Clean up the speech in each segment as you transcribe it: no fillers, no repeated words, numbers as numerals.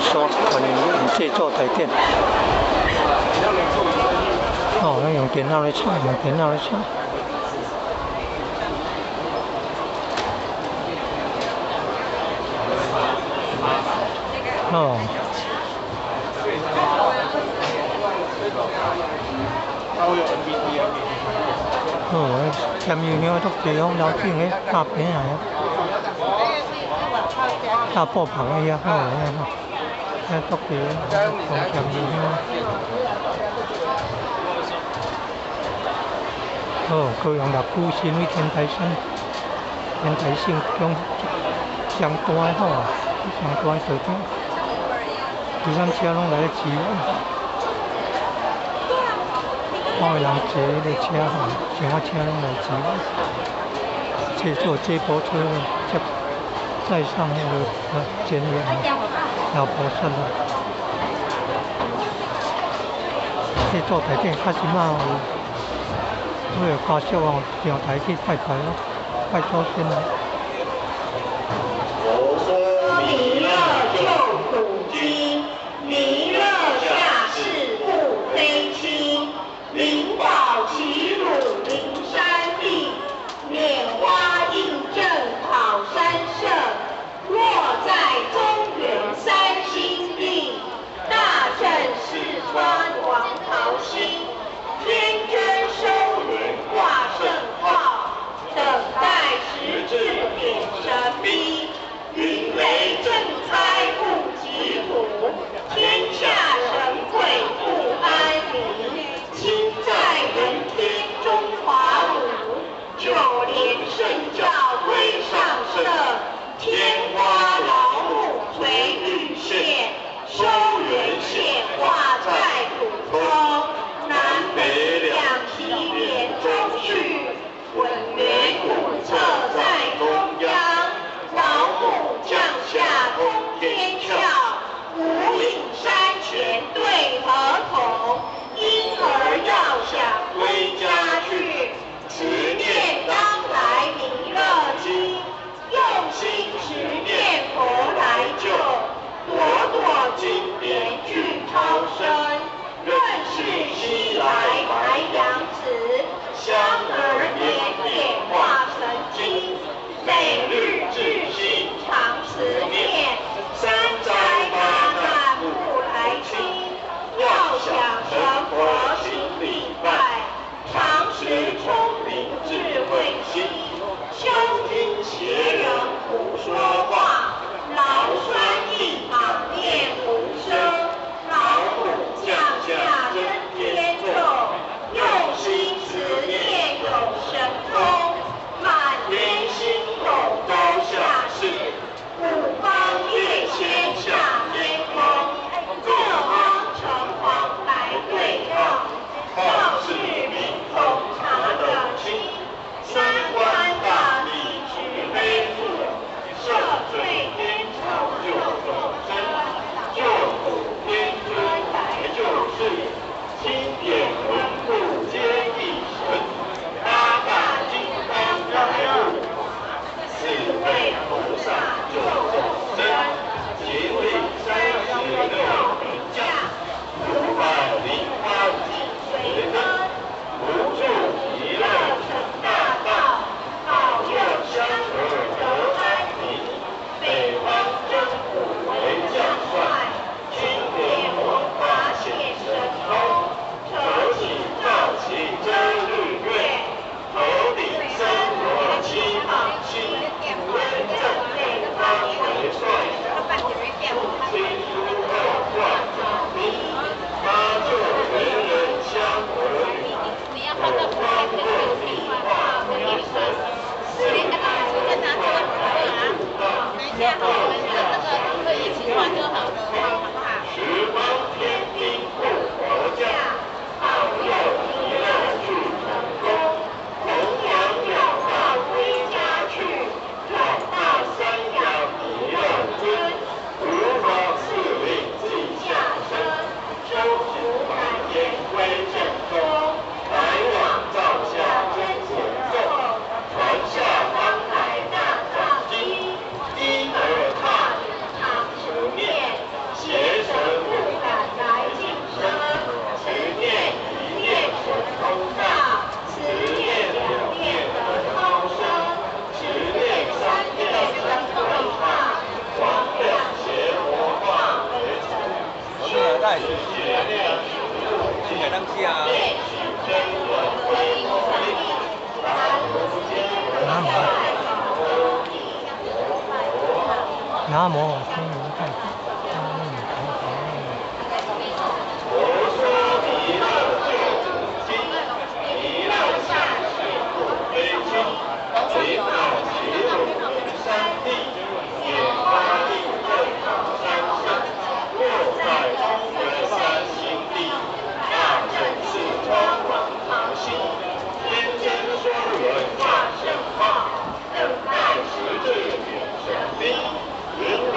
刷，观音用这做台顶。哦，咱用电脑咧查，用电脑咧查。哦。哦，咸油香足济哦，楼顶个大饼来啊，大布棚个遐，哦，遐足济，讲咸油香。哦，高雄六股新为天台山，天台圣宫上大个吼，上大个道场，游览车攏來咧支援。看的人坐彼个車吼，小車攏來支援。這坐接駁車接載上彼个真言老菩薩啦。這灶台頂較實嘛有，有家屬哦上台去拜拜咯，拜祖先咯。佛說彌勒救苦經，彌勒下世不非親，靈寶齊魯靈山地，拈花印證考山社，落在中原三星地，大乘四川王桃心，天真收雲掛聖號，等待時至點神兵，雲雷震開不吉土，天下神鬼不安寧，親在人天中華武，九蓮聖教歸上社，天花老母垂玉線，收元顯化在土中，南北兩極連中續，混元古冊在中央，老母降下通天竅，無影山前對河童，嬰兒要想歸家去，持念當來彌勒經，用心持念佛來救，朵朵金幣會先會當食啊。南無南無天龍太子阿彌陀佛。佛說彌勒救苦經，彌勒下誓不非親，靈寶起魯靈山地，點發地正法山上，落在東門三星地，大乘四充廣長心，天真說輪大聖化，等待時至點神兵，雲來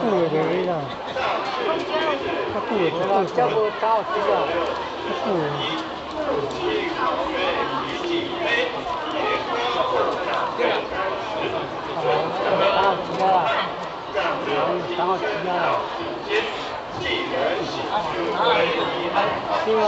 久的就啦，較久的就倒這無走時啊，較久的。走時啊，走時啊。對啊。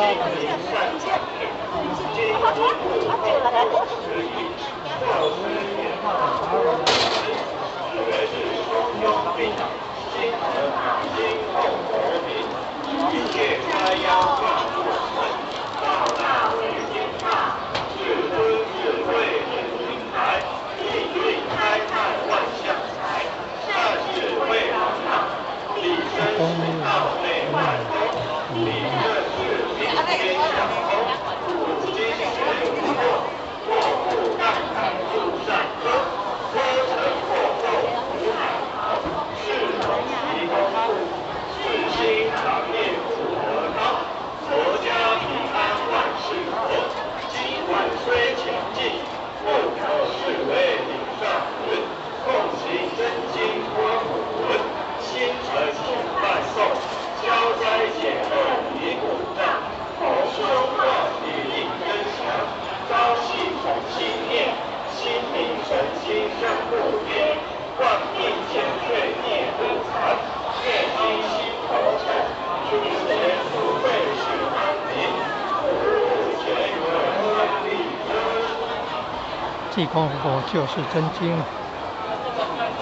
濟公佛就是真經，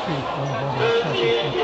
濟公佛就是真經。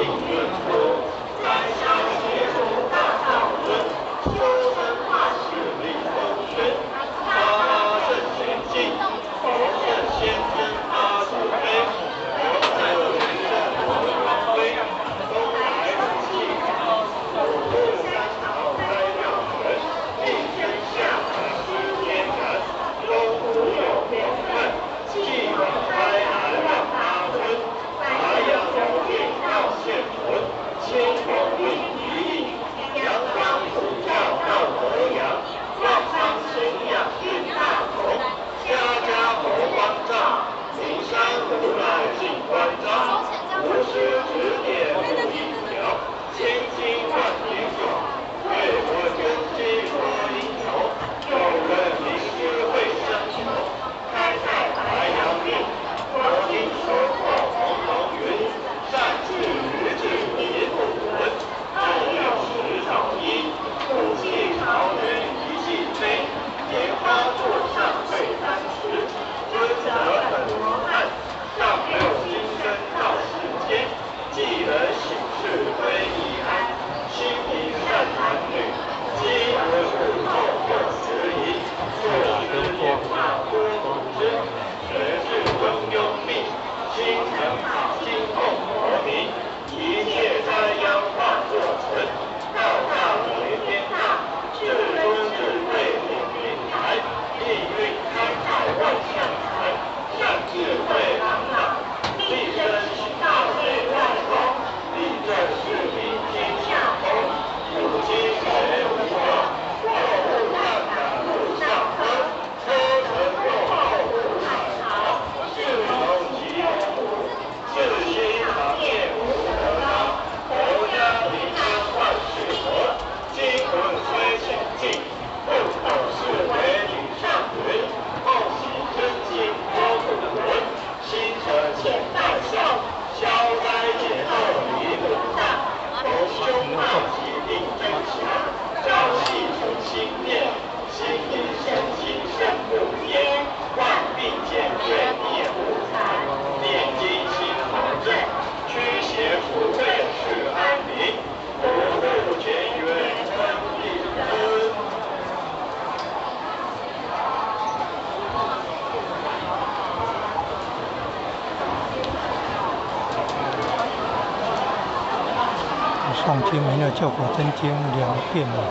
誦經彌勒救苦真經兩遍嘛，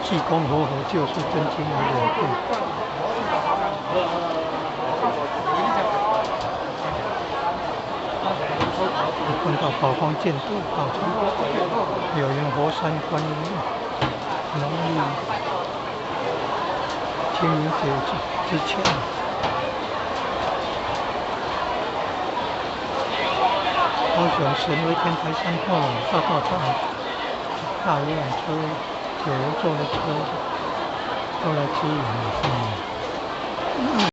濟公活佛救世真經兩遍。碰到寶光劍度道場，有緣佛山觀音，農曆清明節之前。高雄神威天台山吼，大大大大游览车，九人座的车都來支援。